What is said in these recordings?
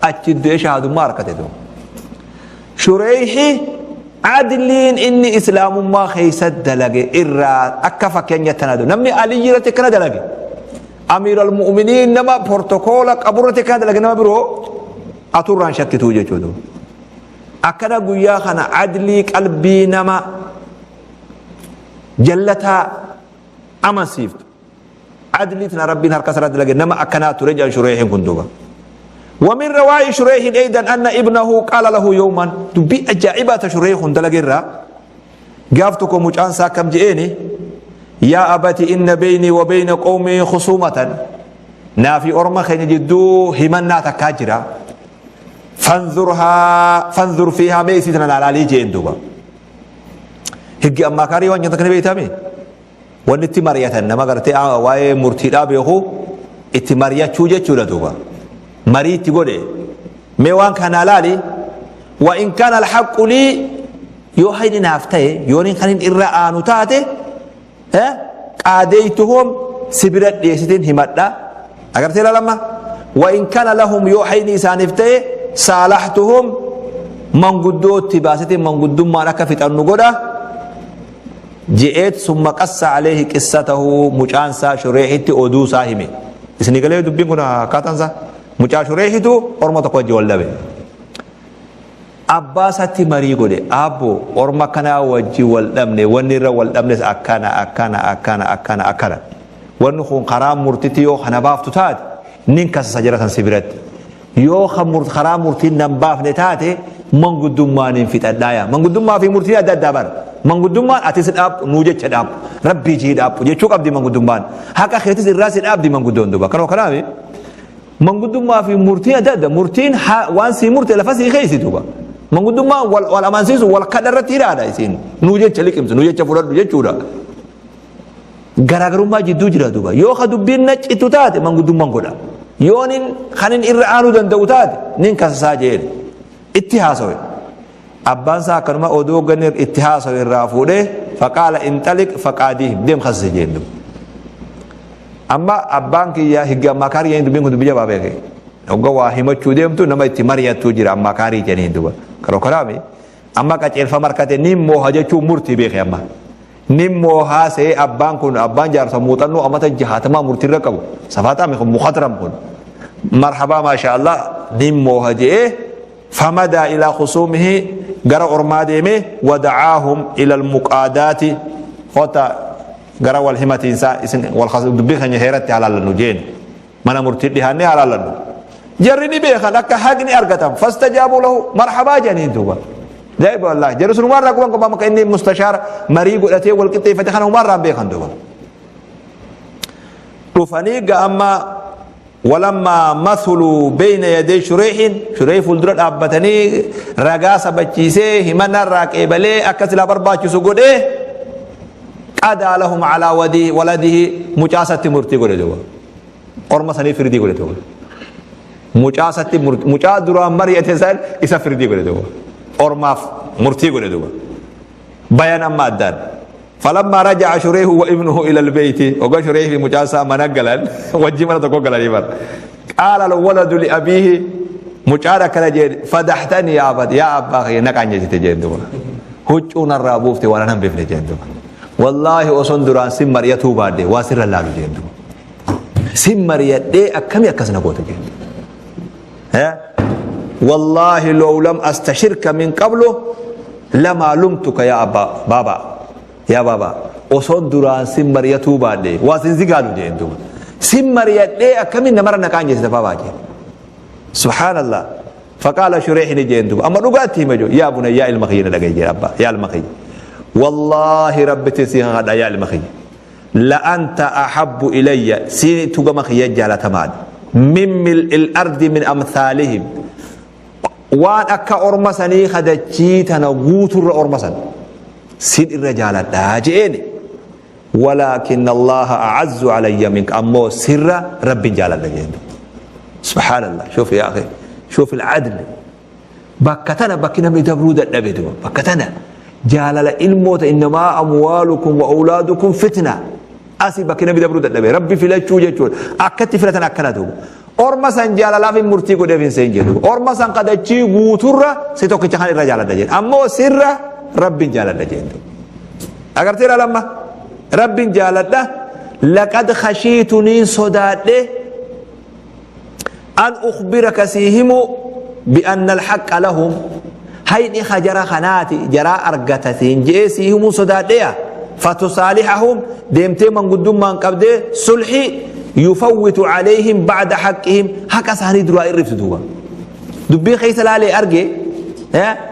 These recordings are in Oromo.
Achi du'ee shahaadummaa harkate duuba. Shureeyhi adliin inni islaamummaa keessa dalage irraa akka fakkeenya tana duuba. Namni Aliyyi irratti akkana dalage. Amiir al-mu'miniin nama portokoola qabu irratti akkana dalage nama biroo aturraan shakkituu jechuudha. Akkana guyyaa kana adlii qalbii nama jallataa amansiiftu. Adlii tana Rabbiin harka isarratti dalage nama akkanaa ture jedhan Shureehin kun duuba. ومن رواية شريح أيضا أن ابنه قال له يوما دبي أجائبة شريح دلق الرا قافتكم مجان ساكم جئيني يا أبتي إن بيني وبين قومي خصومة نافي أرما خين جدو همنا تكاجرا فانظرها فانظر فيها ميسيتنا على جين دوبا higgi ammaakaarii waan nyaata kana beektaami wanni itti mari'atan nama gartee waa'ee murtiidhaa beeku itti mari'achuu jechuudha duuba marii itti godhe mee waan kanaa laali wa in kaana alhaqqu lii yoo hayni naaf ta'e yoo kan hin irra aanu taate qaadeytuhum si bira dhiyeessitiin himadha agartee laalama wa in kana lahum yoo hayni isaaniif ta'e saalaxtuhum manguddootti baasetiin manguddummaan akka fixannu godha je'eet summa qassa aleehi qissatahu mucaan isaa shureexitti oduu isaa hime isinii galee dubbiin kun akkaataan isaa mucaa shureexitu orma tokko wajji wal dhabe Abbaa isaatti marii godhe, Aabboo, orma kanaa wajjin wal dhabne, wanni irra wal dhabnes akkana, akkana, akkana, akkana, akkana. Wanni kun karaa murtitti yoo kana baaftu taate, nin kasasa jara san si biratti. Yoo karaa murtiin nan baafne taate, manguddummaan hin fixadhaaya. Manguddummaa fi murtiin adda addaa bara. Manguddummaan atis dhaabbu, nuu jecha dhaabbu, rabbii jii dhaabbu jechuu qabdi manguddummaan. Haqa keetis irraa si dhaabdi manguddoon duuba. Kanuma kanaami. Manguddummaa fi murtiin adda adda. Murtiin waan sii murte lafa sii keeysi duuba. Manguddummaan wal, wal amansiisu wal kadha irratti hidhaadha isiin. Nuu jecha liqimsu, nuu jecha fudhadhu jechuudha. Garaagarummaa jidduu jira duuba. Yoo ka dubbiin na citu taate manguddummaan godha. Yoo nin kanin irra aanuu danda'u taate nin kasasaa jeen. Itti haasawe. Abbaan isaa akkanuma oduu ganni itti haasawe irraa fuudhee faqaala inxaliq faqaadiihim deem kasase jeen duuba. Amma abbaan kiyya higga ammaakaarii jedhanii dubbiin kun dubbii jabaa beeke. Hogga waa himachuu deemtu nama itti mari'attuu jira ammaakaarii jedhanii duba. Karoo karaami amma qaceelfama harkate ni mooha jechuun murtii beeke amma. Ni moohaa se'ee abbaan kun abbaan jaarsa muuxannoo amata jahaatamaa murtiirra qabu. Safaaxaami kun mukadram kun. Marhabaa maasha Allah ni mooha je'ee famadaa ilaa khusuumihi gara ormaa deemee wadacaahum ila almuqaadaati kota gara wal himatiinsaa isin wal dubbii keenya heeratti haa laallannu jeen mana murtii dhihaannee haa laallannu jarri ni beekan akka haqni argatan fastajaabuu lahu marhabaa jedhaniin duuba jaa'iba wallaahi jarri sun umaarraa quban qabu akka inni mustashaara marii godhatee wal qixxeeffate kana umaarraa beekan duuba dhufanii ga amma Walammaa mathuluu beyna yaday shureehin, shureey fuuldura dhaabbatanii ragaa sabachiisee himannaa irraa qeebalee akka silaa barbaachisu godhee qadaa lahum alaa wadii waladihi mucaasatti murtii godhe duuba. Orma sanii firdii godhe duuba. Mucaasatti mucaa duraan mari'ate san isa firdii godhe duuba. Ormaaf murtii godhe duuba. Bayan amma addaan. Falammaa raja'a Shureehu wa ibnuhu ila albeeyti. Oga Shureeh fi mucaan isaa mana galan wajji mana tokko galanii bara. Qaala alwaladu li abiihi mucaan akkana jeen fadahtani yaa abati yaa abbaa kiyya na qaanyeessite jeen duba. Huccuu narraa buufte waan an hambifne jeen duba. Wallaahi oson duraan sin mari'atuu baadhe waa sirra laalu jeen duba. Sin mari'adhee akkami akkas na goote jeen. Wallaahi low lam astashirka min qablu lamaa lumtuka yaa abbaa baabaa yaa baabaa osoon duraan sin mari'atuu baadhe waa sin zigaalu jeen duuba sin mari'adhee akkamiin namarra na qaanjeessita baabaa jeen subhaanallah faqaala shureex ni jeen duuba amma dhugaatti hima jiru yaa buna yaa ilma kiyya na dhagaye jeen abbaa yaa ilma kiyya wallaahi rabbitti si kakadha yaa ilma kiyya La'anta ahabbu ilayya siinitu gama kiyya jaalatamaadha. Min mil'il ardi min amthaalihim waan akka orma sanii kadachii tana guuturra orma san sin irra jaaladha je'eeni. Walaakin Allaha a'azzu alayya minka ammoo sirra Rabbin jaaladha jeen. Subhaanallah shuf yaa akhi shuf al-adl Bakka tana bakki namni dabruu dadhabe duba bakka tana jaalala ilmoota innamaa amwaalukum wa awlaadukum fitna asii bakki namni dabruu dadhabe rabbi filachuu jechuudha akkatti filatan akkana duuba Orma san jaalalaaf hin murtii godheef hin seen jedhu. Orma san kadachii guuturra si tokkicha kan irra jaaladha jedhe. Ammoo sirra Rabbiin jaaladha jedhe. Agartee lama Rabbiin jaaladha. Laqad khashiitu niin sodaadhe an ukhbiraka sii himu bi'anna alhaqqa lahum hayni ka jara kanaati jaraa argata siin je'ee sii himuu sodaadheya fatusaalihahum deemtee manguddummaan qabdee sulhi yufawwitu alayhim ba'da haqqihim haqa isaanii duraa irriftu duuba dubbii keessa laalee arge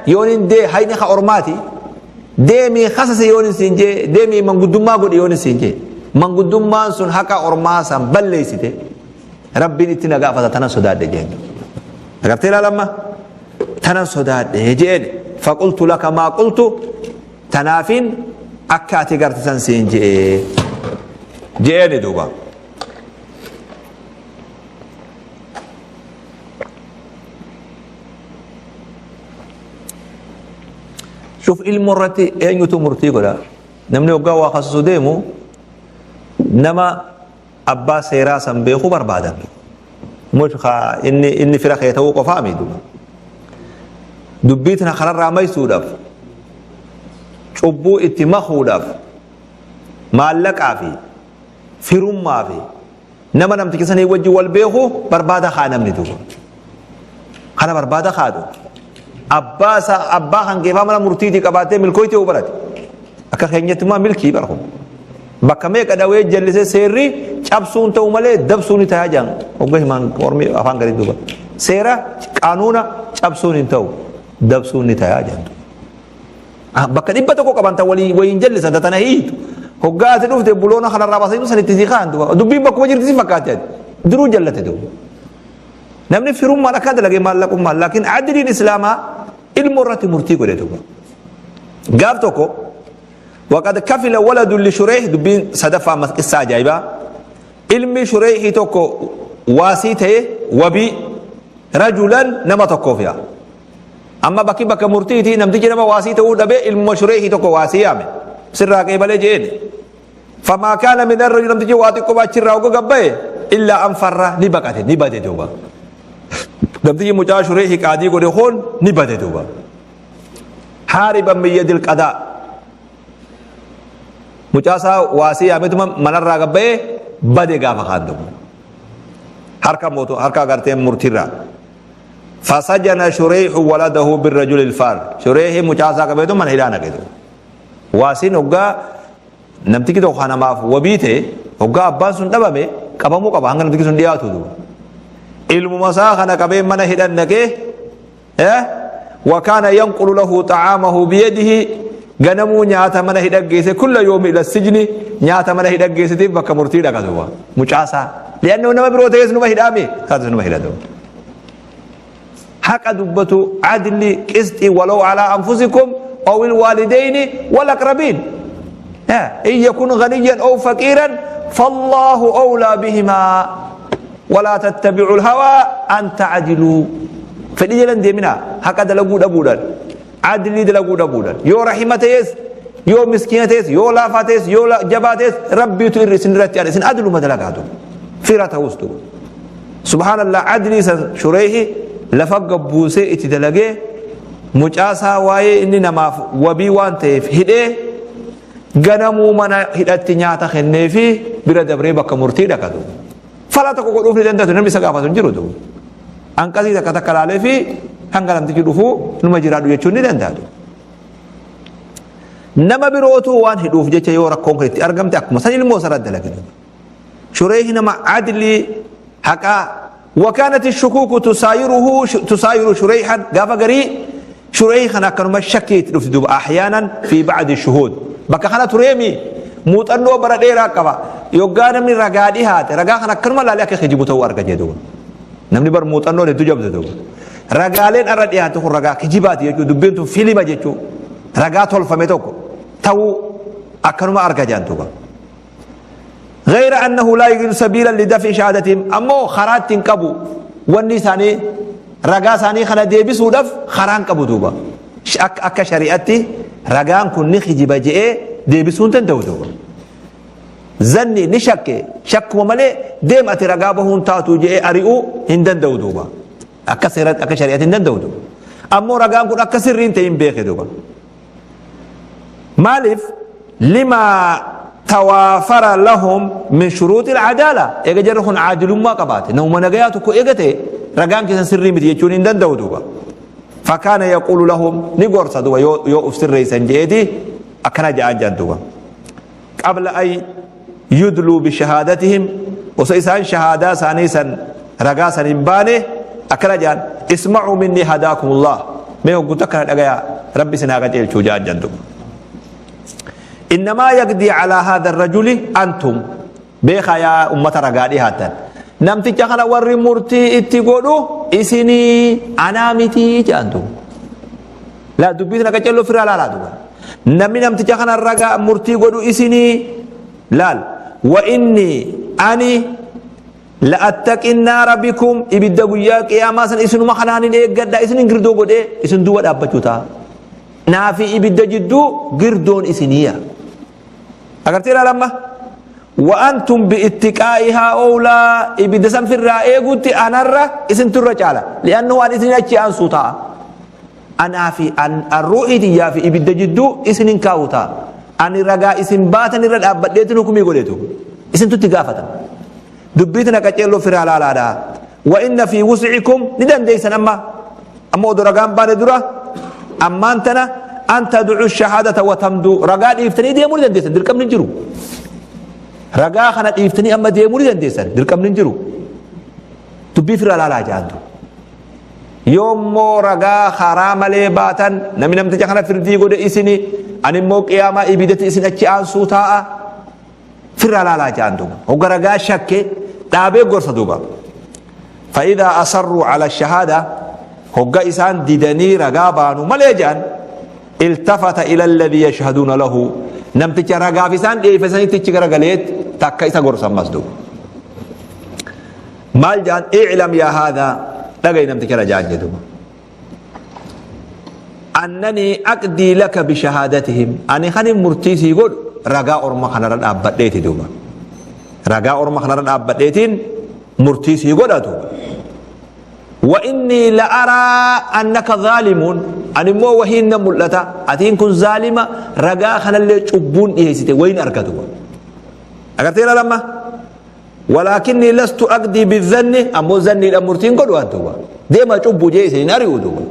yoonin dee hayni ka ormaati deemii kasase yoonin siin jee deemii manguddummaa godhi yoonin siin jee manguddummaan sun haqa ormaa san balleessite Rabbiin itti na gaafata tanan sodaadhe jeen. Agartee ilaalamma? Tanan sodaadhe jeen. Faqultu laka maa qultu tanaafin akka ati garte san siin jee. Jeeni duuba. Shuf ilmoo irratti eenyutu murtii godha? Namni hoggaa waa kasasu deemu nama abbaa seeraa san beekuu barbaadan. Mut ka inni inni fira kee ta'uu qofaa mi duuba. Dubbii tana kararraa maysuudhaaf cubbuu itti makuudhaaf maallaqaa fi firummaa fi nama namticha sanii wajjin wal beeku barbaada kaa namni duuba. Kana barbaada kaadu. Abbaa isaa abbaa kan keefaa mana murtiitii qabaattee milkooytee barate. Akka keenyatti immoo milkii bara kun. Bakka meeqa dhawee jallisee seerri cabsuun ta'u malee dabsuun ni ta'a jedhan hogga himaan ormi afaan gadi duuba. Seera qaanuuna cabsuun hin ta'u dabsuun ni ta'a jedhan. Bakka 100 qaban ta'u waliin waliin jallisan tana hiitu. Hoggaa ati dhufte buloona kanarraa baasanii san itti sii kaan duuba. Dubbiin bakkuma jirti si fakkaatti ati. Duruu jallate duuba. Namni firummaan akka dalagee maallaqummaan laakiin adiliin islaamaa ilmoo irratti murtii godhe duuba. Gaaf tokko waqad kafila waladun li shureeh dubbiin sadaffaa ammas qissaa ajaa'ibaa ilmi shureehii tokko waasii ta'e wabii rajulan nama tokkoof yaa. Amma bakki bakka murtiitii namtichi nama waasii ta'uu dhabee ilmuma shureehii tokko waasii yaame sirraa qeebalee je'een. Famaa kaana min arrajul namtichi waa xiqqoo achirraa oga gabbaye illaa an farra ni baqate ni bade duuba. Namtichi mucaa shureehii qaadii godhe kun ni bade duuba. Haariban min yadil qadaa. Mucaa isaa waasii yaametuma manarraa gabbayee bade gaafa kaan duuba. Harka mootu harka gartee murtiirraa. Fasajana shureehu waladahu birrajulil faar. Shureehi mucaa isaa qabeetu mana hidhaa naqe duuba. Waasiin hoggaa namtichi tokko kan namaaf wabii ta'e hoggaa abbaan sun dhabame qabamuu qaba hanga namtichi sun dhiyaatu duuba. Ilmuma isaa kana qabee mana hidhan naqee wakaana yanqulu lahu xacaamahu biyadihi ganamuu nyaata mana hidhan geesse kulla yoomi ila sijni nyaata mana hidhan geessitiif bakka murtii dhaqa duuba mucaasaa. Li'annoo nama biroo ta'es numa hidhaame kaatis numa hidha duuba. Haqa dubbatu adli qisxi walaw alaa anfusikum aw ilwaalidayni wal aqrabiin in yakun ghaniyan aw faqiiran fallaahu awlaa bihimaa walaa tattabi'u lhawaa an ta'diluu fedhii jala hin deeminaa haqa dalaguu dhabuudhaan adlii dalaguu dhabuudhaan yoo rahima ta'es yoo miskiina ta'es yoo laafaa ta'es yoo jabaa ta'es rabbiitu irri isin irratti adha isin adluma dalagaatu fira ta'us duuba Subhaanallah adlii san shureeyhi lafa gabbuusee itti dalagee mucaasaa waa'ee inni namaaf wabii waan ta'eef hidhee ganamuu mana hidhatti nyaata kenneefi bira dabree bakka murtii dhaqatu. Fala tokko godhuuf ni danda'atu namni isa gaafatu hin jiru duuba. Anqasii takka takka laalee fi hanga namtichi dhufuu numa jiraadhu jechuun ni danda'atu. Nama birootuu waan hidhuuf jecha yoo rakkoon kun itti argamte akkuma san ilmoo isarra dalage. Shureyh nama adlii haqaa wakaanati shukuuku tusaayiruhu tusaayiru shureyhan gaafa garii shureyh kana akkanuma shakkii itti dhufti duuba ahyaanan fi ba'di shuhuud bakka kana tureemi muuxannoo bara dheeraa qaba yoggaa namni ragaa dhihaate ragaa kana akkanuma laalee akka kijibu ta'uu arga jee duuba namni bar muuxannoon hedduu jabdu duuba ragaaleen arra dhihaate kun ragaa kijibaati jechuu dubbiin tun filima jechuu ragaa tolfame tokko ta'uu akkanuma arga jaan duuba غير أنه لا يجد سبيلا لدفع شهادتهم أمو خرات قبو wanni isaanii ragaa isaanii kana deebisuudhaaf karaan qabu duuba akka shari'atti ragaan kun ni kijiba je'ee deebisuu hin danda'u duuba. Zanni ni shakke, shakkuma malee deem ati ragaa bahuun taatu je'ee ari'uu hin danda'u duuba. Akka seeratti, akka shari'aatti hin danda'u duuba. Ammoo ragaan kun akka sirrii hin ta'in beeke duuba. Maaliif? Limaa tawaafara lahum min shuruuxil adaala. Eega jarri kun caadilummaa qabaate, namuma nagayaa tokko eega ta'e, ragaan keessan sirrii miti jechuun hin danda'u duuba. Fakaana yaquulu lahum, ni gorsa duuba, yoo uf sirreessan je'eeti akkana ja'aan ja'an duuba. Qabla an yudluu bishahaadatihim, osoo isaan shahaadaa isaanii san, ragaa san hin baane, akkana jedhan: isma'uu minni hadaakumullah, mee hogguutu akkana dhagayaa, Rabbi isin haa qajeelchuu jedhan jedhan duuba. Innamaa yaqdii calaa haadha rajuli antum, beekaa yaa ummata ragaa dhihaattan, namticha kana warri murtii itti godhu isinii, anaa mitii jedhan duuba. Laa, dubbii tana qaccelloo ofirraa laalaa duuba. Namni namticha kana ragaa murtii godhu isinii laal. Wa inni ani la attaqi naara bikum, ibidda guyyaa qiyaamaa san isinuma kanaan hin eeggadha, isin girdoo godhee isin duuba dhaabbachuu ta'a. Naafi ibidda jidduu girdoon isiniya. Agartee ilaala amma. Wa antum bi ittiqaa'ihaa oolaa, ibidda san firraa eeguutti anarra isintu irra caala. Li'annahu an isin achi aansuu ta'a. Anaa fi an ruuhii tiyyaa fi ibidda jidduu isin hin kaa'u ta'a. Ani ragaa isin baatan irra dhaabbadheetin hukumii godhetu. Isintu itti gaafatama. Dubbii tana qaceelloo firaa laalaadha. Wa inna fi wus'ikum, ni dandeessan amma. Amma odoo ragaan baane dura ammaan tana an tad'u shahaadata wa tamdu, ragaa dhiiftanii deemuu ni dandeessan, dirqamni hin jiru. Ragaa kana dhiiftanii amma deemuu ni dandeessan, dirqamni hin jiru. Dubbii firaa laalaa jaantu. Yoommoo ragaa karaa malee baatan, namni namticha kana firdii godhe isini, ani immoo qiyaamaa ibiddatti isin achi aansuu taa'a, firraa laalaa jaan duuba. Hogga ragaa shakke dhaabee gorsa duuba. Fa'idaa asarruu ala shahaada, hogga isaan didanii ragaa baanu malee jaan, iltafata ila alladhi yashhaduuna lahu, namticha ragaaf isaan dhiyeeffasanitti ichi garagaleet takka isa gorsa ammas duuba. Maal jaan? I'lam yaa haadha, dhaga'i namticha kana jaan jedhu, annanii aqdii laka bishahaadatihim, ani kanin murtii sii godhu ragaa orma kanarra dhaabbadheeti duuba, ragaa orma kanarra dhaabbadheetiin murtii sii godha duuba. Wa innii la araa annaka zaalimuun, ani immoo wahiin na mul'ata, atiin kun zaalima, ragaa kanallee cubbuun dhiyeessite wayin arga duuba. Agartee ilaalamma. Walaakinnii lastu aqdii bizanni, ammoo zanniidhaan murtiin godhu an duuba. Deema cubbu jee isin hin ari'u duuba.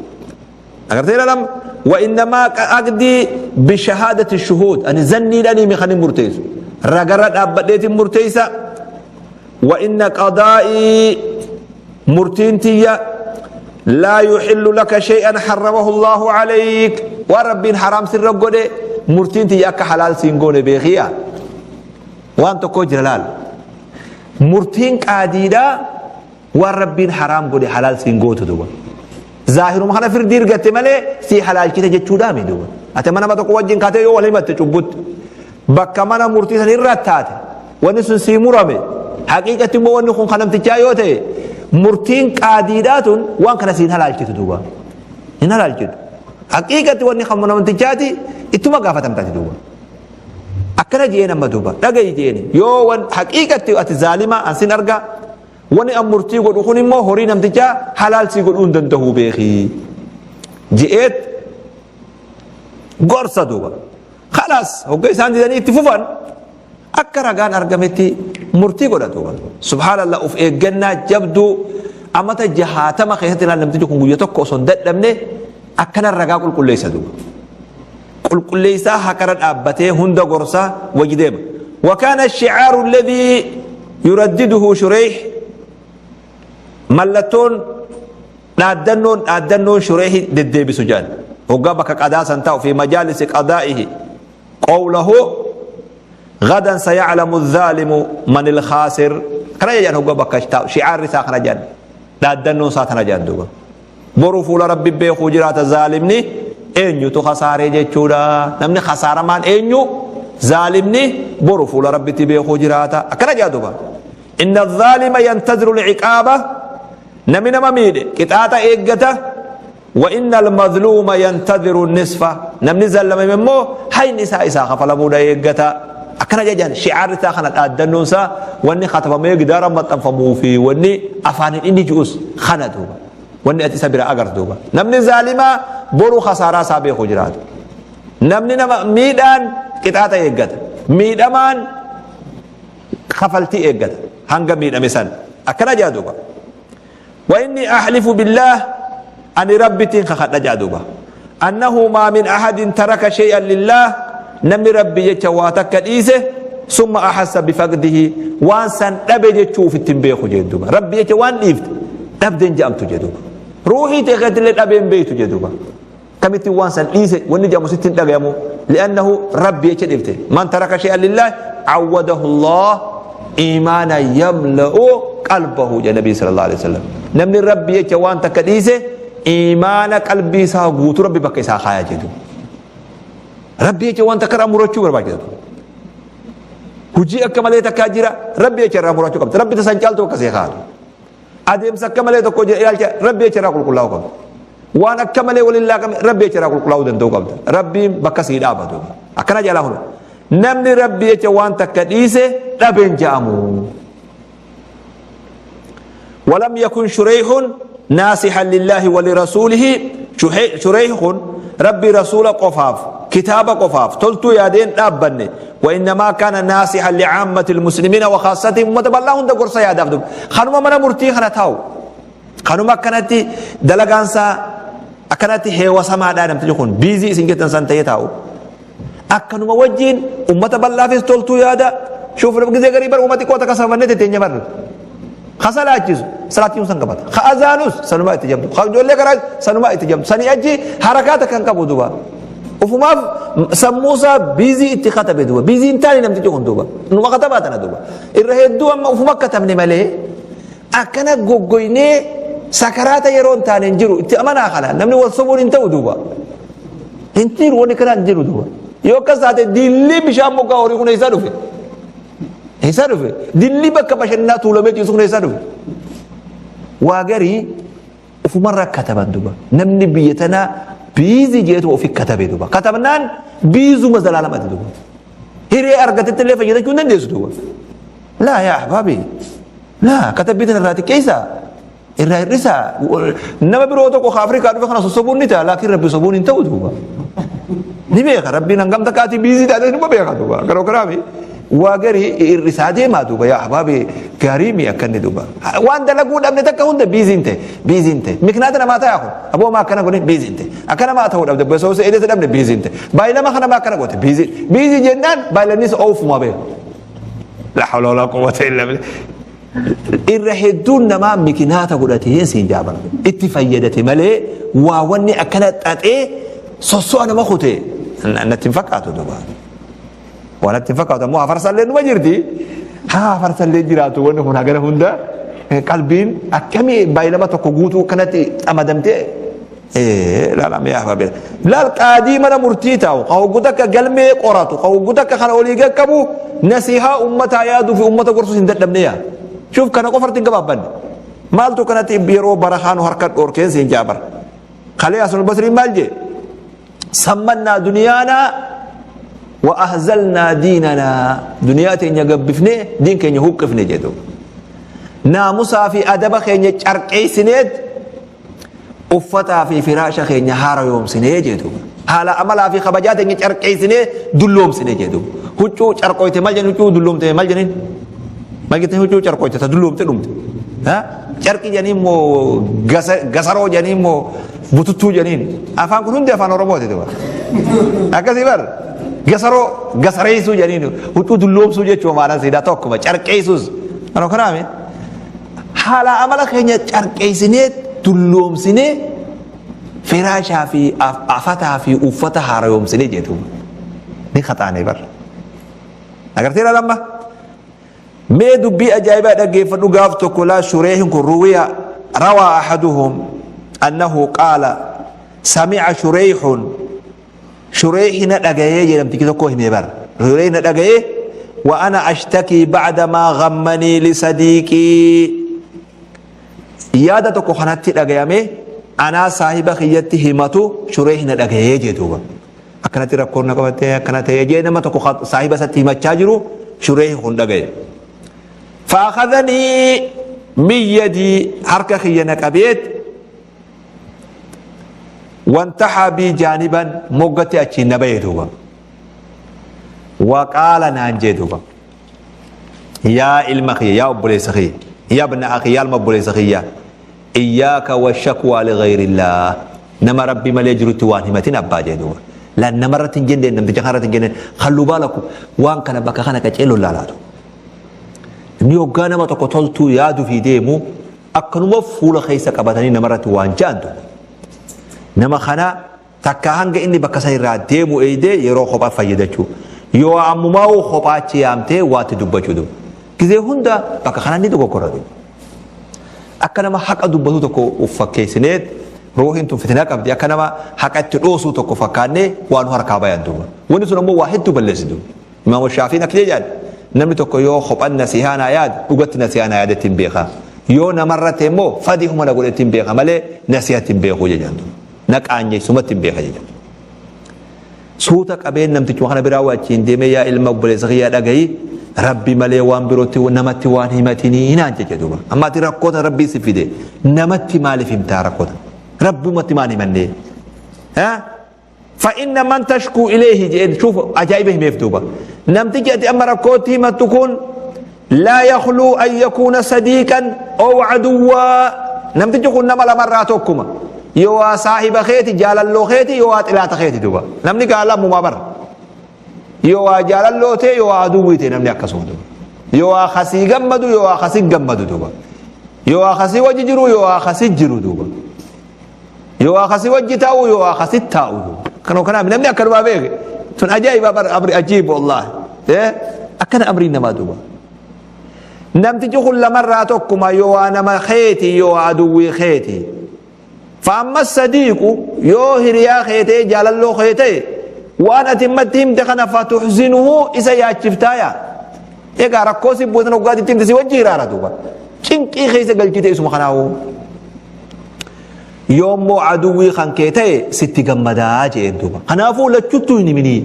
Agartee ilaalam. Wa innamaa aqdii bishahaadati shuhuud, ani zanniidhaan himi kan hin murteessu. Ragarra dhaabbadheetiin murteessa. Wa inna qadaa'ii, murtiin tiyya, laa yuxillu laka shay'an harramahu Allahu alayk, waan Rabbiin haraam sirra godhe murtiin tiyya akka halaal siin goone beekiya. Waan tokko jira laal. Murtiin qaadiidhaa waan Rabbiin haraam godhe halaal siin gootu duuba. Zaahiruma kana firdii argatte malee sii halaalchite jechuudhaa mi duuba. Ati mana nama tokko wajjin kaatee yoo wal himatte cubbutti, bakka mana murtii san irra taate, wanni sun sii murame, haqiiqatti immoo wanni kun kan namtichaa yoo ta'e, murtiin qaadiidhaa tun waan kana siin halaalchitu duuba. Hin halaalchitu. Haqiiqatti wanni kan namtichaati, ittuma gaafatamtaati duuba. Akkana je'een amma duuba, dhagayi je'een, yoo wan haqiiqatti ati zaalima an sin arga, wani an murtii godhu kun immoo horii namtichaa halaal sii godhuu hin danda'u beeki je'eet gorsa duuba. Khalaas, hogga isaan didanii itti fufan, akka ragaan argametti murtii godha duuba. Subhaanallah, uf eeggannaa jabduu amata 60 keessatti ilaal, namtichi kun guyya tokko osoo hin dadhabne akkana ragaa qulqulleessa duuba. Qulqulleessaa, haqarra dhaabbatee hunda gorsaa wajji deema. Wakaana shicaaru alladhii yuraddiduhu Shureyh, mallattoon dhaaddannoon Shureyh deddeebisu jedhan hoggaa bakka qadaa san taa'u, fi majaalisi qadaa'ihi, qawlahu gadan sayaclamu adh-dhaalimu man il-khaasir, kana jedhan hoggaa bakka taa'u, shicaarri isaa kana jedhan, dhaaddannoon isaa tana jedhan duuba. Boru fuula Rabbi beekuu jiraata zaalimni eenyutu kasaaree jechuudha. Namni kasaaramaan eenyu, zaalimni boru fuula Rabbitti beekuu jiraata. Akkana jedha duuba. Inna zaalima yantaziru liqaaba, namni nama miidhe qixaaxa eeggata. Wa inna almadluuma yantaziru nisfa, namni zallamame immoo hayni isaa isaa kafalamuudha eeggata. Akkana jajaan shi'aarri isaa kana, dhaaddannoon isaa, wanni katabamee gidaara maxxanfamuu fi wanni afaaniin inni ji'us kana duuba. Wanni ati isa bira agartu duuba. Namni zaalimaa boru khasaaraa isaa beeku jiraatu. Namni nama miidhaan qixaaxa eeggata. Miidhamaan kafaltii eeggata. Hanga miidhame san. Akkana jaa duuba. Wa inni ahlifu billaah, ani Rabbittiin kakadha jaa duuba. Annahu maa min ahadin taraka shay'an lillaah, namni Rabbi jecha waa takka dhiise, summa ahassa bifaqdihi, waan san dhabe jechuu ofitti hin beeku jee duuba. Rabbi jecha waan dhiifte dhabdeen je'amtu jee duuba. Ruuhii ta'e keessatti dhabeen beektu jee duuba. Kamitti waan san dhiise wanni jedhamu sitti hin dhagayamu, li'annahu Rabbi jecha dhiifte. Man taraka shay'an lillaah awwadahu Allah iimaana yamla'u qalbahu jedha Nabii sallallahu alaihi wasallam. Namni Rabbi jecha waan takka dhiise, iimaana qalbii isaa guutuu Rabbi bakka isaa kaaya jedhu. Rabbi jecha waan takka irraa murachuu barbaachisa. Hujii akka malee takkaa jira, Rabbi jecha irraa murachuu qabda. Rabbi tasan caaltu bakka see kaa'atu. Adeemsa akka malee tokko jira, ilaalcha Rabbi jecha irraa qulqullaa'uu qabda. Waan akka malee waliin laaqame, Rabbi jecha irraa qulqullaa'uu danda'uu qabda. Rabbiin bakka sii dhaabatu. Akkana jalaa hunda. Namni Rabbi jecha waan takka dhiise dhabeen ja'amu. ولم يكن شريح ناصحا لله ولرسوله، شريح ربي رسول قفاف كتاب قفاف تلتو يادين دابني، وإنما كان ناصحا لعامة المسلمين وخاصتهم. أمة بالله هند قرصة يا دافدو خانوما منا مرتي خنا تاو خانوما كانت دلغانسا akkanatti heewasamaadhaa. Namtichi kun busy isin jettan san ta'ee taa'u, akkanuma wajjiin ummata bal'aafis toltuu yaada. Shuuf, gizee garii bar ummati qoota kasafannee teteenya barre ka salaachisu salaachisu san qabata, ka azaanus sanumaa itti jabdu, ka ijoollee karaa sanumaa itti jabdu, sanii achi harakaata kan qabu duba ufumaaf sammuusaa busy itti katabe duba. Busy hin taane namtichi kun duba, numa katabaa tana duba irra hedduu amma ufuma katabne malee akkana goggoynee sakaraata yeroo hin taane hin jiru. Itti amanaa, kana namni wal sobuun hin ta'u duuba, hin jiru, wanni kanaa hin jiru duuba. Yoo akkas taate, dillii bishaan moggaa horii kun eessaa dhufe? Eessaa dhufe? Dillii bakka bashannanaa tuulamee ciisu kun eessaa dhufe? Waa garii ufumarra kataban duuba. Namni biyya tanaa busy jeetu ofi katabe duuba. Katabnaan biizuma zalaalamati duuba. Hiree argatetti illee fayyadachuu hin dandeessu duuba. Laa yaa ahbaabi, laa, katabbii tana irraa xiqqeessaa, irraa hir'isaa. Nama biroo tokko ka Afrikaa dhufe kana sossobuun ni ta'a, laakiin Rabbi sobuun hin ta'u duuba. Ni beeka Rabbiin hangam takka ati busy taate numa beeka duuba. Garuu kanaami waa garii hir'isaa deemaa duuba, yaa ahbaabi, gaarii mi akka inni duuba. Waan dalaguu dhabne takka hunda busy hin ta'e, busy hin ta'e. Miknaata namaa ta'a kun, aboo maa akkana godhe, busy hin ta'e. Akka namaa ta'uu dhabde, besoo se'eedee dhabne, busy hin ta'e. Baay'ilama kana maa akkana goote, busy. Busy jennaan baay'ilannis oofuma beeku. La hawla wala quwwata illa billah. Irra hedduun namaa mikinaata godhatee siin jaaban itti fayyadate malee, waa wanni akkana xaxee sosso'a nama kute natti hin fakkaatu duuba. Waan natti hin fakkaatu ammoo hafarsallee numa jirti. Haa hafarsallee jiraatu, wanni kun hagana hunda qalbiin akkamii baay'ilama tokko guutuu akkanatti xamadamtee laala yaa hafa laal. Qaadii mana murtii taa'u, ka hoggu takka galmee qoratu, ka hoggu takka kana olii qaqqabu, nasihaa ummataa yaaduu fi ummata gorsuus hin dadhabne yaa. Shuuf, kana qofarti hin gabaabbanne. Maaltu kanatti yeroo barakaa nu harka dhoorkeen siin jaabar. Kalee Hasan Basriin maal jee? Sammannaa duniyaanaa wa ahzalnaa diinanaa, duniyaa teenya gabbifnee diin keenya huqqifne jedhu. Naamusaa fi adaba keenya carqeessineet uffataa fi firaasha keenya haara yoomsinee jedhu. Haala amalaa fi kabajaa teenya carqeessinee dulloomsine jedhu. Huccuu carqooyte maal jenni? Huccuu dulloomte maal jennin? Maal jettee huccuu carqooyte ta dulloomte dhumte? Carqi jedhanii immoo gasaroo jedhanii immoo bututtuu jedhaniin. Afaan kun hundi afaan Oromooti duba. Akkasii bar gasaroo gasareessuu jedhaniin, huccuu dulloomsuu jechuun maanaan siidaa tokkuma carqeessuus. Kanoo kanaami haala amala keenya carqeessinee dulloomsinee firaashaa fi afataa fi uffata haarayoomsinee jedhu ni kaxaane bar. Agartee lama. Mee dubbii ajaa'ibaa dhaggeeffadhu. Gaaf tokko laa Shureehin kun ruwiya rawaa ahaduhum annahu qaala sami'a Shureehun, Shureehina dhagayee jedhamtichi tokko himee bar. Shureehina dhagayee wa ana ashtakii ba'da maa ghammanii li sadiiqii, yaada tokko kanatti dhagayame anaa saahiba kiyyatti himatu Shureehina dhagayee jedhuuba. Akkanatti rakkoon na qabattee akkana ta'ee jee nama tokko saahiba isatti himachaa jiru Shureehi kun dhagaye. Faakhadhanii min yadii, harka kiyya na qabeet, wantahaa bii jaaniban, moggatti achiin na bahe duuba. Waqaala naan jee duuba. Yaa ilma kiyya, yaa obboleessa kiyya, yaa ibna akhi, yaa ilma obboleessa kiyya, iyyaaka washakwaa lighayrillaah, nama Rabbi malee jirutti waan himatin abbaa jee duuba. Laan namarratti hin jenneen, namticha kanarratti hin jenneen, halluu baalaku waan kana bakka kana qaceelloon laalaatu. Inni hoggaa nama tokko toltuu yaaduu fi deemu akkanuma fuula keessa qabatanii namarratti waan ja'an duuba. Nama kana takka hanga inni bakka san irraa deemu eeydee yeroo kophaa fayyadachuu. Yoo ammumaa'uu kophaa achi yaamtee waatti dubbachuu duuba. Gizee hunda bakka kana ni dogoggora duuba. Akka nama haqa dubbatu tokko uf fakkeessineet, ruuhiin tun fitinaa qabdi, akka nama haqa itti dhoosuu tokko fakkaannee waa nu harkaa bayan duuba. Wanni sun ammoo waa hedduu balleessi duuba. Imaam Shaafiin akka jedhan, namni tokko yoo kophan nasihaa naa yaade dhugatti nasihaa naa yaadetti hin beeka. Yoo namarra ta'e immoo fadihuma na godhetti hin beeka malee nasihatti hin beeku jedhan duuba. Na qaanyeessumatti hin beeka jedhan. Suuta qabeen namtichuma kana biraa wajjin deemee, yaa ilma obboleessa kiyyaa, dhagayi, Rabbi malee waan birootti namatti waan himatinii naan jeche duuba. Amma ati rakkoota Rabbii si fide namatti maaliif himtaa rakkoota? Rabbumatti maal himannee? Fa'inna man tashkuu ileehi jedheen, shuuf ajaa'iba himeef duuba. Namtichi ati amma rakkootti himattu kun laa yakluu an yakuuna sadiiqan ow aduwwaa, namtichi kun nama lamarraa tokkuma, yoo waa saahiba keeti, jaalalloo keeti, yoo waa xilaata keeti duuba. Namni gaa lammumaa bara, yoo waa jaalalloo ta'e, yoo waa aduwwii ta'e, namni akkasuma duuba, yoo waa kasii gammadu, yoo waa kasii gammadu duuba, yoo waa kasii wajji jiru, yoo waa kasii jiru duuba, yoo waa kasii wajji taa'u, yoo waa kasii taa'u duuba. Kanoo kanaaf namni akkanumaa beeke tun ajaa'iba bara, amri ajiib wallaahi, akkana amriin namaa duuba. Namtichi kun lamarraa tokkuma, yoo waa nama keeti, yoo waa aduwwii keeti. Fa'amma sadiiqu, yoo hiriyaa kee ta'e, jaalalloo kee ta'e, waan ati immatti himte kana fatuhzinuhu, isa yaachiftaaya. Egaa rakkoo si buutan hoggaa itti himte si wajji hiraara duuba. Cinqii keessa galchite isuma kanaa'uu. Yoommoo aduwwii kan kee ta'e sitti gammadaa jeen duuba. Kanaafuu lachuttuu hin himinii.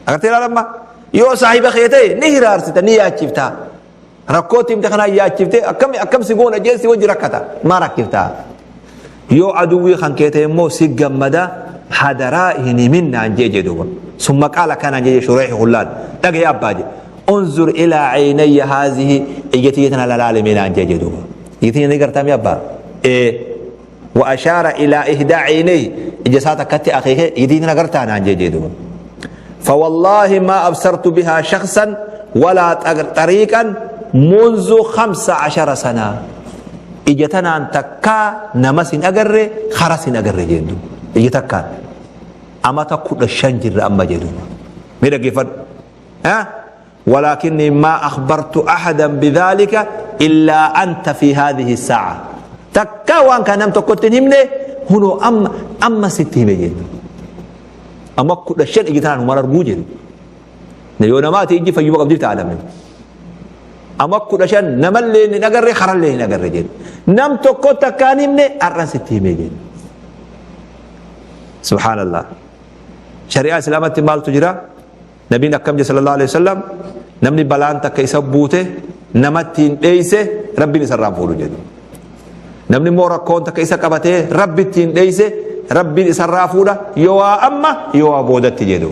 Agartee ilaalamma? Yoo saahiba kee ta'e ni hiraarsita, ni yaachifta. Rakkoo itti himte kanaan yaachifte, akkam akkam si goona jee si wajji rakkata. Maa rakkifta? Yoo aduwwii kan kee ta'e immoo si gammada, hadaraa hin himin naan jee jedhuba. Summa qaala kanaan jee Shureehi hullaan. Dhagaye abbaa jee. Unzur ilaa caynayya haazihi, ija tiyya tana lalaali naan jee jedhuba. Ija tiyya ni gartaa mi abbaa? Ee. Wa ashaara ilaa ihdaa caynayhi, ija isaa takkatti akeeke, ija tiyya tana gartaa naan jee jedhuba. فوالله ما أبصرت بها شخصا ولا طريقا منذ 15 سنة، ija tanaan takkaa namas hin agarre, karas hin agarre jedhu, ija takkaan amata 15 jirra amma jedhu. Mee dhaggeeffadhu. ولكني ما أخبرت أحدا بذلك إلا أنت في هذه الساعة، takka waan kan nam tokkotti hin himne, hunoo amma amma sitti hime jedhu. Amma 15 iji tanaan humaan arguu jedhu. Yoo namaati ijji fayyuma qabdi ta'a namni. Amma 15 namallee hin agarre, karallee hin agarre jedhu. Nam tokko takkaan himne, har'an sitti hime jedhu. Subhaanallah. Shari'aa Islaamatti maaltu jira? Nabiin akkam jedhe sallallahu alaihi wasallam? Namni balaan takka isa buute namatti hin dheeyse, Rabbiin isarraa fuudhu jedhu. Namni immoo rakkoon takka isa qabatee Rabbitti hin dheeyse, Rabbiin isarraa fuudha, yoo waa amma yoo waa boodatti jedhu.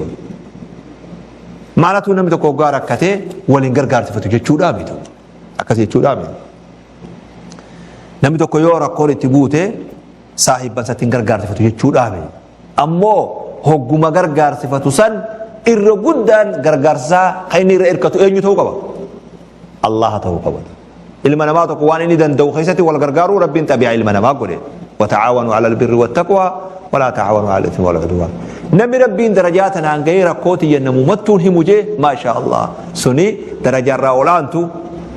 Maalatu namni tokko hoggaa rakkatee waliin gargaarsifatu jechuudhaa miti. Akkas jechuudhaa miti. Namni tokko yoo rakkoon itti buute saahibban isatti hin gargaarsifatu jechuudhaa miti. Ammoo hogguma gargaarsifatu san irra guddaan gargaarsaa kan inni irra hirkatu eenyu ta'uu qaba? Allaha ta'uu qaba. Ilma namaa tokko waan inni danda'u keessatti wal gargaaruu Rabbiin xabi'aa ilma namaa godhe. وتعاونوا على البر والتقوى ولا تعاونوا على الإثم والعدوان. Namni Rabbiin darajaa tanaan gahee rakkoo tiyya namumattuun himu jee, maasha Allah. Suni darajaarraa olaantu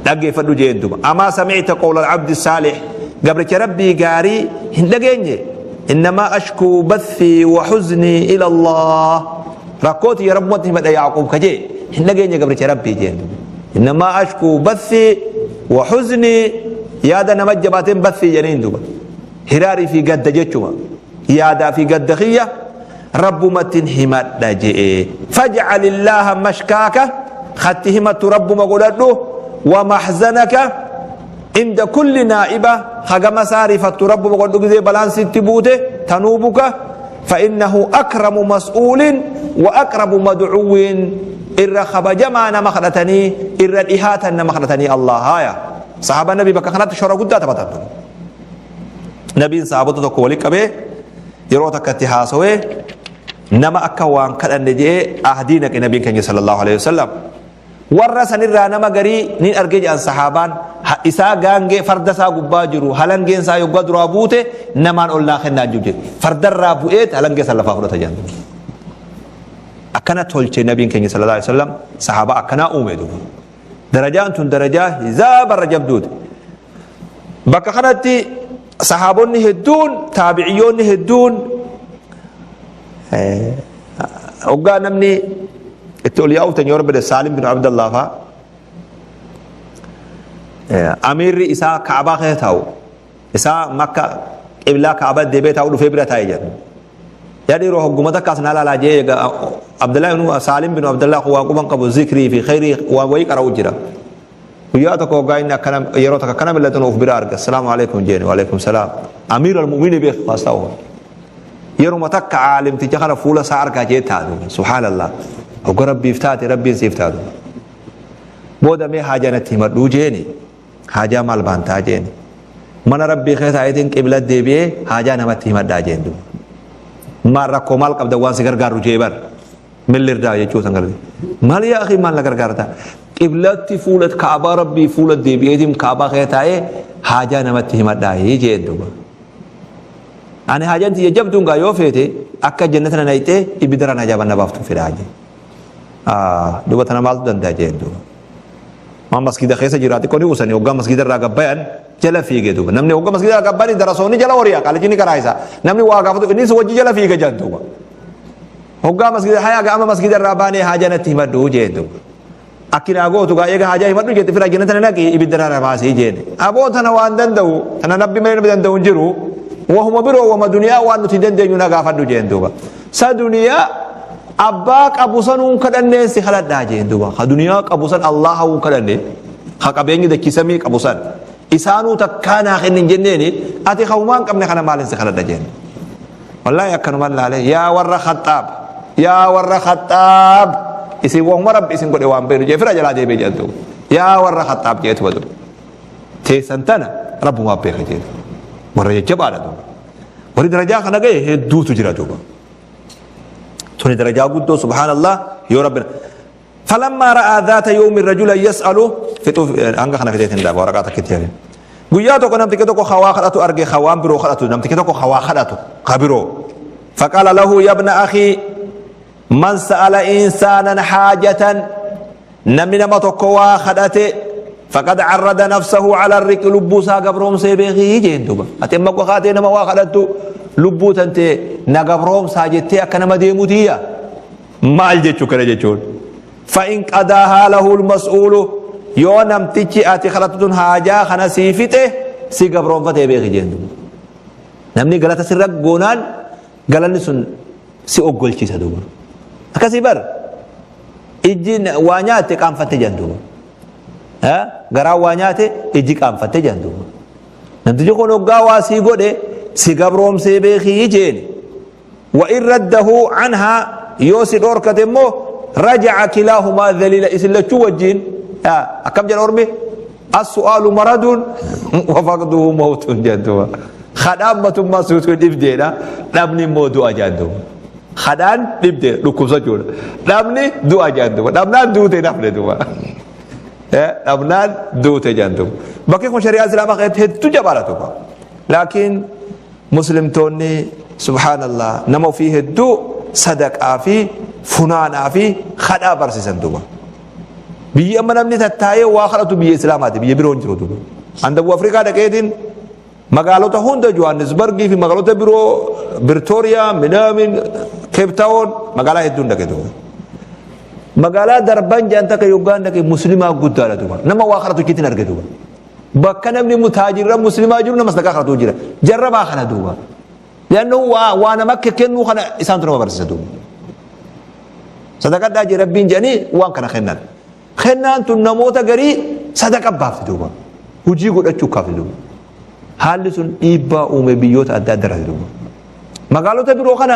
dhaggeeffadhu jeen duba. أما سمعت قول العبد الصالح، gabricha Rabbii gaarii hin dhageenye? إنما أشكو بثي وحزني إلى الله، rakkoo tiyya Rabbumatti himadha Yaaqub kajee hin dhageenye gabricha Rabbii jeen duba. إنما أشكو بثي وحزني، yaada nama jabaateen bathii jedhaniin duba. Hiraarii fi gadda jechuma. Yaadaa fi gadda kiyya Rabbumattin himadha je'e. Faj'alillaaha mashkaaka, katti himattu Rabbuma godhadhu, wa mahzanaka inda kulli naa'iba, hagama isaa rifattu Rabbuma godhadhu gizee balaan sitti buute tanuubuka, fa innahu akramu mas'uulin wa aqrabu mad'uwwiin, irra kabajamaa nama kadhatanii, irra dhihaatan nama kadhatanii Allah. Haaya, sahaaba nabi bakka kanatti shora guddaa taphatan. Nabiin sahaabota tokko wali qabee yeroo takka itti haasawee, nama akka waan kadhanne je'ee ahdii naqe nabiin keenya sallallahu alaihi wasallam. Warra sanirraa nama garii nin argee jedhan sahaabaan, isaa gaangee farda isaa gubbaa jiru halangeen isaa yoggaa duraa buute namaan ol naa kennaa jiru jedhe, fardarraa bu'eet halangee san lafaa fudhata jedhan. Akkana tolche nabiin keenya sallallahu alaihi wasallam, sahaabaa akkanaa uume duuba. Darajaan tun darajaa hizaabarra jabduuti. Bakka kanatti sahaabonni hedduun, taabiciyyoonni hedduun, hoggaa namni itti ol yaa'uuf yoo rabbi Saalim bin Abdallah faa, amiirri isaa Kaabaa keessa taa'u, isaa Makka qiblaa Kaabaa deebee taa'u dhufee bira taa'e jedhu. Yaa dhiiroo, hogguma takka as naa laalaa jee. Egaa Abdallah ibn Saalim bin Abdallah waan quban qabu, zikrii fi khayrii waan wayii qara'u jira. Guyyaa tokko hoggaa inni akkana yeroo takka akkana millatan of bira arga. Assalaamu alaikum jeeni. Wa alaikum salaam. Amiir al-mu'mini beek faastaa. Yeruma takka aalimticha kana fuula isaa argaa jee taatu. Subhaanallah. Hogga Rabbiif taate Rabbiin siif taatu. Booda mee haajaa natti himadhuu jeeni. Haajaa maal baantaa jeeni. Mana Rabbii keessa ayitiin qibla deebi'ee haajaa namatti himadhaa jeen duuba. Maal rakkoo maal qabda, waan si gargaaru jee bar. Millirdaa jechuu san gargaara. Maal yaa akhi, maal na gargaarta? Qiblatti fuula Kaabaa Rabbii fuula deebi'eetiin Kaabaa keessa taa'ee haajaa namatti himadhaa jeen duuba. Ani haajaan tiyya jabduun gaa yoo feete akka jannata na naqxee ibiddarraa na jaaban na baaftu fedhaa jee. Duuba tana maaltu danda'a jeen duuba. Waan masgiida keessa jira xiqqoo ni usanii hoggaa masgiida irraa gabbayan jala fiige duuba. Namni hoggaa masgiida irraa gabbayani darasoonni jala horiya qaalichi ni karaa isaa. Namni waa gaafatu innis wajji jala fiiga jaan duuba. Hoggaa masgiida hayaa ga'ama masgiida irraa baanee haajaa natti himadhu jeen duuba. Akki naa gootu gaa eega haajaa himadhu jette fira jannata na naqi, ibidda irraa na baasii jeen. Aboo tana waan danda'u tana Rabbi malee namni danda'u hin jiru. Wahuma biroo wama duniyaa waan nuti dandeenyu na gaafadhu jeen duuba. Sa duniyaa abbaa qabu sanuun kadhanneen si kadhadhaa jeen duuba. Ka duniyaa qabu san Allaha uun kadhanne, ka qabeenyi dachii samii qabu san isaanuu takkaa naa kennin jenneeni, ati ka humaa hin qabne kana maalin si kadhadha jeen. Wallaahi akkanumaan laalee, yaa warra Khaxxaab, yaa warra Khaxxaab, isin wahuma Rabbi isin godhe waan beenu jee fira jalaa deebi'e jedhan duuba. Yaa warra Khaxxaab jeetu duuba. Teessan tana Rabbumaa beeka jeen. Warra jajjabaadha duuba. Warri darajaa kana gahe hedduutu jira duuba. Tuni darajaa guddoo, subhaanallah, yoo Rabbi. Falammaa ra'aa dhaata yoomi rajula yas'alu fixuuf hanga kana fixeetiin dhaaba, waraqaa takkitti hafe. Guyyaa tokko namtichi tokko hawaa kadhatu arge, hawaan biroo kadhatu, namtichi tokko hawaa kadhatu ka biroo. Faqaala lahu yabna akhii, man sa'ala insaanan haajatan, namni nama tokko waa kadhate, faqad carrada nafsahu cala riqi, lubbuu isaa gabroomsee beekii jeen duuba. Ati amma kaatee nama waa kadhattu lubbuu tantee na gabroomsaa jettee akka nama deemutiyya. Maal jechuu kana jechuun? Fa'in qadaahaa lahu lmas'uulu, yoo namtichi ati kadhattu tun haajaa kana sii fixe si gabroomfatee beeki jeen duuba. Namni galata sirra goonaan galanni sun si oggolchiisa duuba. Akkasii bar, ijji waa nyaatte qaanfatte jedhan duuba. Garaan waa nyaate ijji qaanfatte jedhan duuba. Namtichi kun hoggaa waa sii godhe si gabroomsee beekii jeeni. Wa in raddahu anhaa, yoo si dhoorkate immoo, rajaca kilaahumaa dhaliila, isin lachuu wajjiin. Akkam jedha ormi? As-su'aalu maradun wa faqduhu mawtun jedhan duuba. Kadhaan matummaa suutuu dhibdeedha, dhabni immoo du'a jedhan duuba. Kadhaan dhibdee dhukkubsachuudha, dhabni du'a jedhan duuba. Dhabnaan duute nafne duuba, dhabnaan duute jedhan duuba. Bakki kun shari'aa Islaamaa keessatti hedduu jabaadha duuba. Laakiin muslimtoonni, subhaanallah, nama ofii hedduu sadaqaa fi funaanaa fi kadhaa barsiisan duuba. Biyyi amma namni tattaa'ee waa kadhatu biyya Islaamaati, biyya biroo hin jiru duuba. An Dabuu Afrikaa dhaqeetiin magaalota hunda, Johannesburgii fi magaalota biroo, Pretoria, Minaamin, Cape Town, magaalaa hedduun dhaqe duuba. Magaalaa Darban jedhan takka yoggaan dhaqe muslimaa guddaadha duuba. Nama waa kadhatu achitti hin arge duuba. Bakka namni mutaajirra muslimaa jiru nama sadaqaa kadhatu jira. Jarrabaa kana duuba. Li'annahu waa waa nama akka kennuu kana isaantu nama barsiisa duuba. Sadaqadhaa jee Rabbiin jedhanii waan kana kennan. Kennaan tun namoota garii sadaqa baafti duuba. Hujii godhachuu kaafti duuba. Haalli sun dhiibbaa uume biyyoota adda adda irratti duuba. Magaalota biroo kana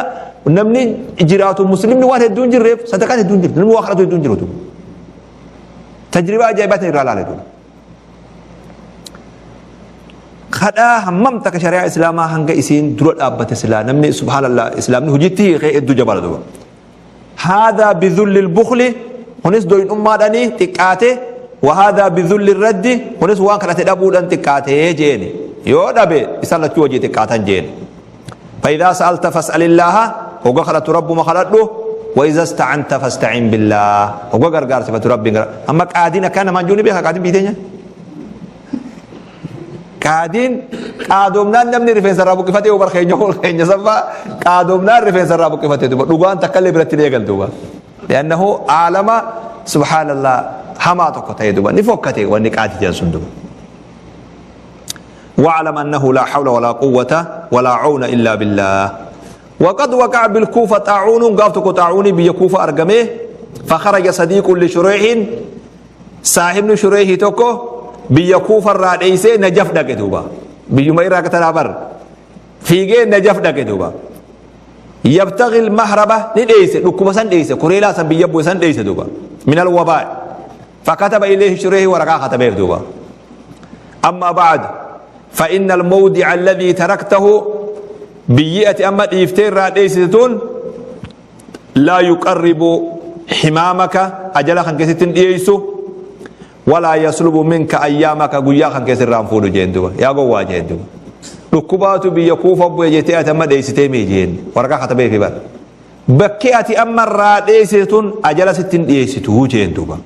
namni jiraatu muslimni waan hedduu hin jirreef sadaqaan hedduu hin jirtu. Namni waa kadhatu hedduu hin jiru duuba. Tajribaa ajaa'ibaatiin irraa ilaale duuba. Kadhaa hammam takka shari'aa islaamaa hanga isiin dura dhaabbate silaa namni subhaanallah islaamni hojiitti hiikee hedduu jabaadha duuba. Haadhaa bidhulli bukli kunis doyinummaadhanii xiqqaate wahaadhaa bidhulli raddi kunis waan kadhate dhabuudhaan xiqqaate jeeni yoo dhabe isaan lachuu hojii xiqqaatan jeeni. فإذا سألت فاسأل الله هو خلت رب ما خلته وإذا استعنت فاستعن بالله هو غرغار صفة ربي أما قادين كان ما جوني بها قادين بيتين قادين قادومنaan namni rifeensa irraa buqqifatee bar keenya ol keenya saffaa qaadoomnaan rifeensa irraa buqqifatee duba dhugaan takka illee biratti hin eegal duba li'annahu aalama subhaanallah hamaa tokko ta'e duba ni fokkate wanni qaadii jedhan sun duba واعلم أنه لا حول ولا قوة ولا عون إلا بالله وقد وقع بالكوفة طاعون قافتك طاعوني بيكوفة أرقمه فخرج صديق لشريح صاحبني شريح توكو بيا كوفة الراديسي نجف دقي دوبا بيوم إراك تنابر فيجي نجف دقي دوبا يبتغي المهربة نديسي دكوبا سن ديسي كوريلا سن بيبو سن ديسي دوبا من الوباء فكتب إليه شريح ورقا كتبه دوبا أما بعد فإن الموضع الذي تركته بيئة أما إفتير راديستون لا يقرب حمامك أجل خان كيستين ديسو ولا يسلب منك أيامك قيا خان كيسر رانفودو جين دوبا يا قوا جين دوبا dhukkubaatu biyya kuufa bu'e jettee ati amma dheessitee mee jeen waraqaa katabee fi bar bakki ati amma irraa dheessite tun ajala sitti hin dhiyeessitu jeen duuba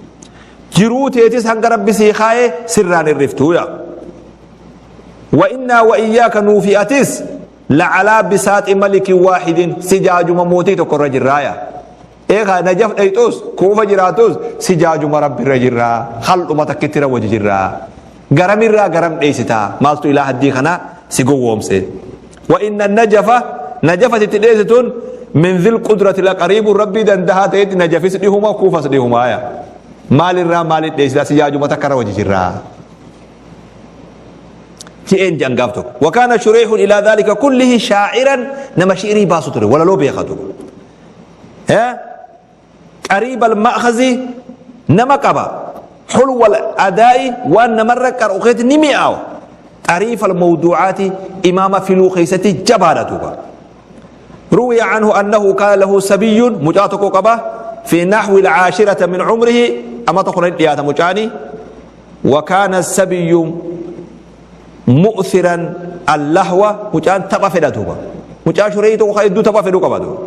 jiruu teetis hanga rabbi sii kaa'e sirraan hirriftuu yaa wa innaa wa iyyaaka nuufi atis lacalaa bisaaxi malikin waaxidin sijaajuma mootii tokko irra jirraa yaa Eegaa Najaf dhayxuus Kuufa jiraatus sijaajuma Rabbi irra jirraa khaldhuma takkitti irra wajji jirraa garamirraa garam dheeysitaa maaltu ilaa haddii kana si gowwoomse wa inna najafa najafati itti dheeysituun min dhil qudrati la qariibun Rabbii dandahaa ta'etti Najafis dhihuma Kuufas dhihumaaya maalirraa maalitti dheeysitaa sijaajuma takka irra wajji jirraa je'een je'an gaaf tokko wakaana shureexun ilaa dhaalika kullihi shaa'iran nama shi'irii baasu ture walaloo beeka ture Qariib al-ma'khazi nama qaba. Hulwa al-adaa'i waan namarra qar'u keessatti ni mi'aawa. Xariif al-mawduucaati imaama filuu keessatti jabaadha duuba. Ruwiya anhu annahu kaana lahu sabiyyun mucaa tokko qaba fi nahwi al-caashirata min cumrihi amata kudhan dhiyaata mucaani wa kaana sabiyyu mu'thiran allahwa mucaan tapha fedha duuba mucaa shureeyii tokko kan hedduu tapha fedhu qaba duuba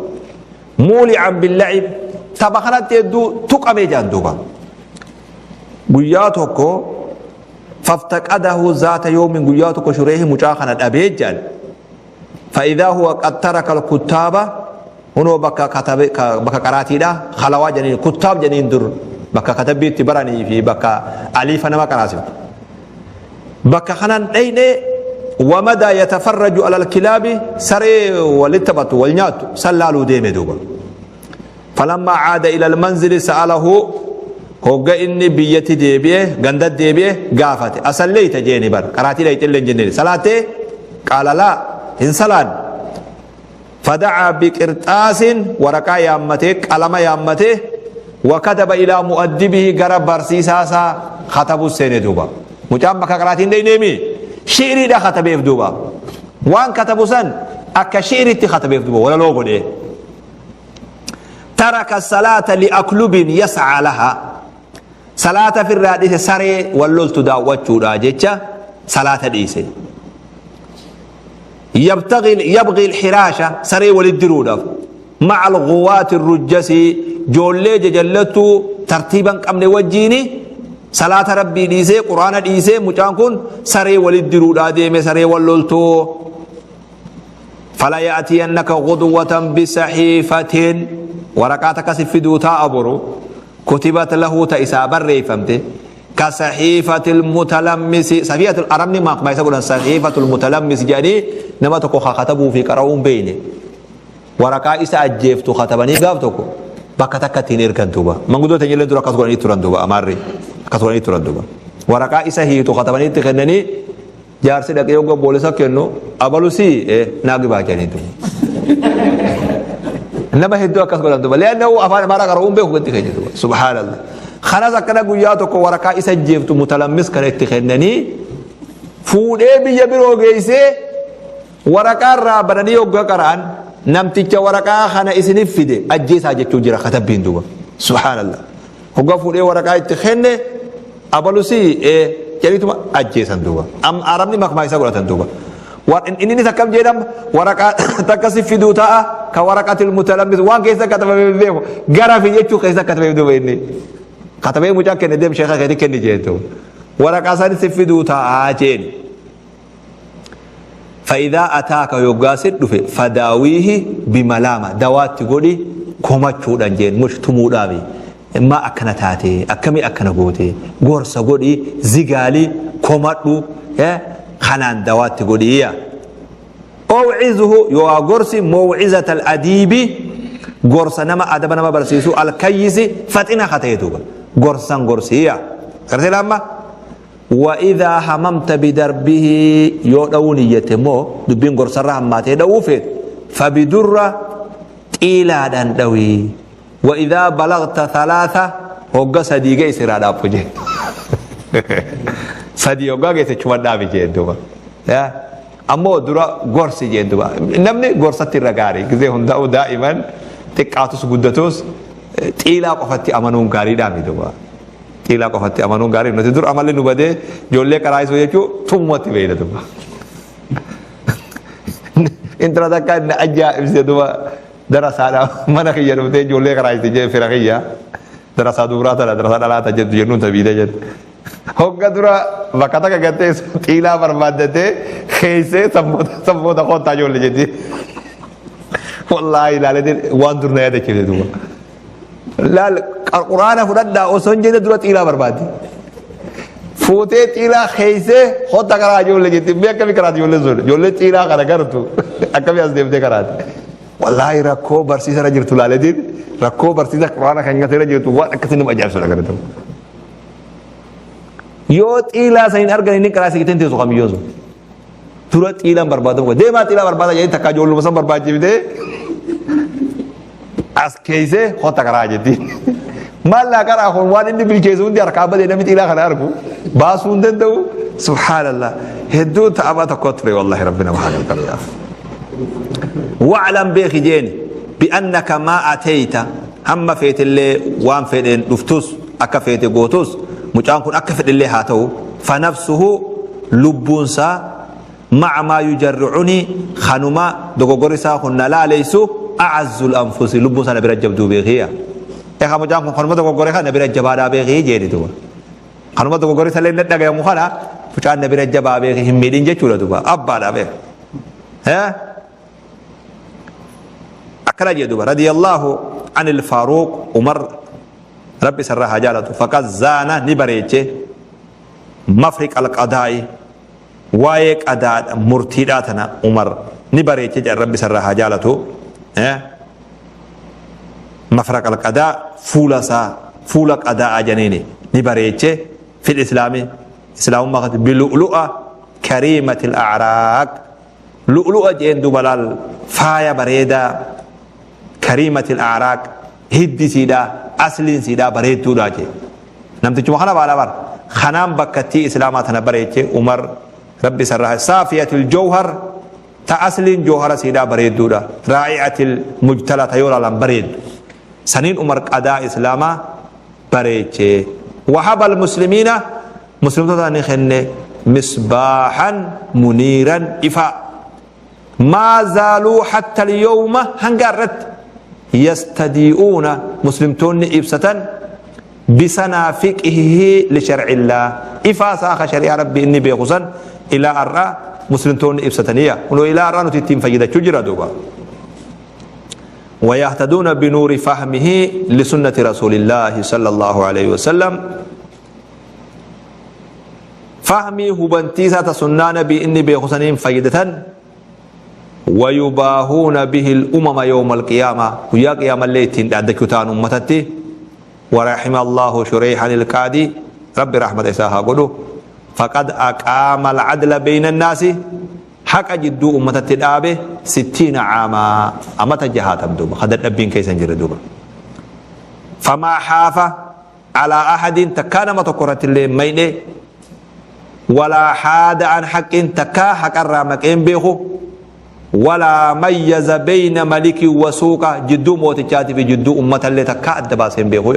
muulican billacib tapha kanatti hedduu tuqamee jaan duuba guyyaa tokko faftaqadahu zaata yoomin guyyaa tokko shureehi mucaa kana dhabee jaan fa'idaa huwa qad taraka alkuttaaba hunoo bakka katabe bakka qaraatiidha halawaa jedhaniin kuttaab jedhaniin dur bakka katabbii itti baranii fi bakka aliifa nama qaraasiftu bakka kanan dheyne wamadaa yatafarraju alal kilaabi saree walitti taphatu wal nyaattu san laaluu deeme duuba falammaa caada ila almanzili sa'alahu hogga inni biyyatti deebi'e ganda deebi'e gaafate asalleeyta jeeni bar qaraatii dhayxillee hin jenneen salaattee qaala laa hin salaan Fada'aa biqirxaasin waraqaa yaammatee qalama yaammatee wakataba ilaa mu'addibihi gara barsiisaa isaa katabu seene duuba. Mucaan bakka qaraatiin deeyneemi shi'riidha katabeef duuba. Waan katabu san akka shi'riitti katabeef duuba walaloo godhee. Taraka salaata liaklubin yas'aa laha. Salaata firraa dhiise saree wal loltu daawwachuudha jecha salaata dhiise. Yabtaghi yabghi al-hiraasha saree walitti diruudhaaf ma'a al-ghuwaati rujjasi joollee jajallattuu tartiiba hin qabne wajjiini salaata rabbii dhiisee quraana dhiisee mucaan kun saree walitti diruudhaa deeme saree wal loltuu fala ya'tiyannaka ghudwatan bisahiifatin waraqaa takka si fiduu taa'a boru kutibat lahu ta isaa barreeffamte. Ka sahiifatil mutalammisi, safiifatul arabni maakmaa isa godhan sahiifatul mutalammisi jedhanii nama tokko ka katabuu fi qara'uu hin beeyne. Waraqaa isa ajjeeftu katabanii gaaf tokko bakka takkatti hin ergan duuba. Manguddoo teenya illee dura akkas godhanii turan duuba amaarri akkas godhanii turan duuba. Waraqaa isa hiitu katabanii itti kennanii Jaarsi dhaqee hogga obboleessa kennu abalu si naa gibaa jedhanii duuba. Nama hedduu akkas godhan duuba. Leannahu afaan amaaraa qara'uun beeku gadi keenya duuba. Subhaanallah. Kanas akkana guyyaa tokko waraqaa isa jeeftu mutalammis kana itti kennanii fuudhee biyya biroo geessee waraqaa irraa bananii hogga qara'an namticha waraqaa kana isinif fide ajjeesaa jechuu jira katabbiin duuba. Subhaanallah. Hogga fuudhee waraqaa itti kenne abalu si ee jedhituma ajjeesan duuba. Am arabni makmaa isa godhatan duuba. Inninis akkam jedham waraqaa takka si fiduu ta'a ka waraqatil mutalammis waan keessa katabame hin beeku gara fi jechuu keessa katabame duuba inni. Katabee mucaa kenne deem sheeka keetti kenni jeetu. Waraqaa san si fiduu ta'a jeen. Fa'idaa ataaka yoggaa si dhufe fadaawiihi bimalaama dawaatti godhi komachuudhaan jeen mush tumuudhaami maa akkana taate akkamii akkana goote gorsa godhi zigaali komadhu kanaan dawaatti godhi yaa. Owcizuhu yoo gorsi mawcizata al-adiibi gorsa nama adaba nama barsiisu al-kayyisi faxina ka ta'e duuba gorsan gorsi yaa. Gartee lamma Wa idhaa hamamta bidarbihi yoo dhawuu niyyatte immoo dubbiin gorsarra hammaatee dhawuu feete fabidurra xiilaadhaan dhawi. Wa idhaa balagta thalaatha hogga sadii geesse irraa dhaabbu jee. Sadii hoggaa geesse chuma dhaabi jee duuba. Ammoo dura gorsi jee duuba. Namni gorsatti irra gaarii gizee hundaa'u daa'iman xiqqaatus guddatus xiilaa qofatti amanuun gaariidhaa mi duuba. Xiilaa qofatti amanuun gaarii nuti dur amalli nu badee ijoollee qaraayisuu jechuun tumumatti beeyna duba. Intala takka na ajaa'ibse duba darasaadha mana kiyya dhuftee ijoollee qaraayiste jee fira kiyya darasaa dubraa tana darasaa dhalaa ta jettu jennuun tabiidee jette. Hogga dura bakka takka gattee xiilaa barbaaddatee keeysee sammoota koottaa ijoollee jetti. Wallaahi ilaaleetiin waan dur na yaadachiifte duuba. Laal quraana fudhadhaa osoo hin jenne dura xiilaa barbaaddi. Fuutee xiilaa keeysee hotta karaa ijoollee jetti. Mee akkamii karaati ijoolleen sun? Ijoollee xiilaa kana gartu akkamii as deemtee karaati? Wallaahi rakkoo barsiisa irra jirtu laaleetiin rakkoo barsiisa quraana kan irra jirtu waan akkasii nama ajaa'ibsuudha garatu. Yoo xiilaa san hin argan inni karaa sigiteen teessu kamiyyoo sun. Dura xiilaan barbaadamu qaba. Deemaa xiilaa barbaada jedhee takkaa ijoolluma san barbaachifte as keeysee hotta karaa jetti. Maal naa karaa kun waan inni bilcheessu hundi harkaa badee namni xiilaa kana argu baasuu hin danda'u. Subhaanallah. Hedduu ta'ama tokko ture wallahi rabbi nama haa gargaaru yaa. Wa'lam beeki jeeni bi'annaka maa ateyta hamma feetillee waan fedheen dhuftus akka feete gootus mucaan kun akka fedhellee haa ta'u fanafsuhu lubbuun isaa ma'a maa yujarri'unii kanuma dogoggorri isaa kun na laaleysu a'azzul anfusi lubbuun isaa na bira jabduu beekiya. Egaa mucaan kun kanuma dogoggore kana na bira jabaadhaa beekii jeeni duuba. Kanuma dogoggorri isaa illee na dhagayamu kana mucaan na bira jabaa beekii hin miidhin jechuudha duuba abbaadhaa beeka. Akkana jee duuba radiyallahu anil faaruq Umar rabbi isarraa haa jaalatu faqad zaana ni bareeche mafriq alqadaa'i waa'ee qadaadha murtiidhaa tana Umar ni bareeche jedhan rabbi isarraa haa jaalatu mafraq alqadaa fuula isaa fuula qadaa'aa janiini ni bareeche fil islaami islaamummaa keessatti bilu'lu'a kariimatil a'raaq lu'lu'a jeen duuba laal faaya bareedaa kariimatil a'raaq hiddi siidhaa asliin siidhaa bareedduudhaa jee namtichuma kana baadha bar kanaan bakkattii islaamaa tana bareeche umar rabbi isarraa saafiyatil jawhar ta asliin jawhara siidhaa bareedduudha raa'i'atil mujtala ta yoo laalan bareeddu saniin umar qadaa islaamaa bareeche wahabal muslimiina muslimtoota ni kenne misbaahan muniiran ifaa Maa zaaluu hatta al-yawma hanga har'atti yastadii'uuna muslimtoonni ibsatan bisanaa fiqhihi li shar'illah ifaa isaa ka shari'aa rabbii inni beeku san ilaa har'aa muslimtoonni ibsataniya kunoo ilaa har'aa nuti ittiin fayyadachuu jira duuba ويهتدون بنور فهمه لسنة رسول الله صلى الله عليه وسلم. Fahmii hubantiisaa ta sunnaa nabii inni beeku saniin fayyadatan. Wayubaahuuna bihi al-umama yawma al-qiyaama, guyyaa qiyaamallee ittiin dhaaddachuu ta'an ummatatti. Warahima Allahu Shureyhan al-Qaadi, Rabbi rahmata isaa haa godhu. Faqad aqaama al-adla bayna an-naasi, haqa jidduu ummatatti dhaabe, sittiina caamaa, amata 60 duuba ka dadhabbiin keessa hin jirre duuba. Famaa haafa alaa ahadin, takkaa nama tokko irratti illee hin mayne, walaa haada an haqqin, takkaa haqarraa maqee hin beeku, walaa mayyaza beyna maliki wa suuqa, jidduu mootichaatii fi jidduu ummatallee takkaa adda baasee hin beeku.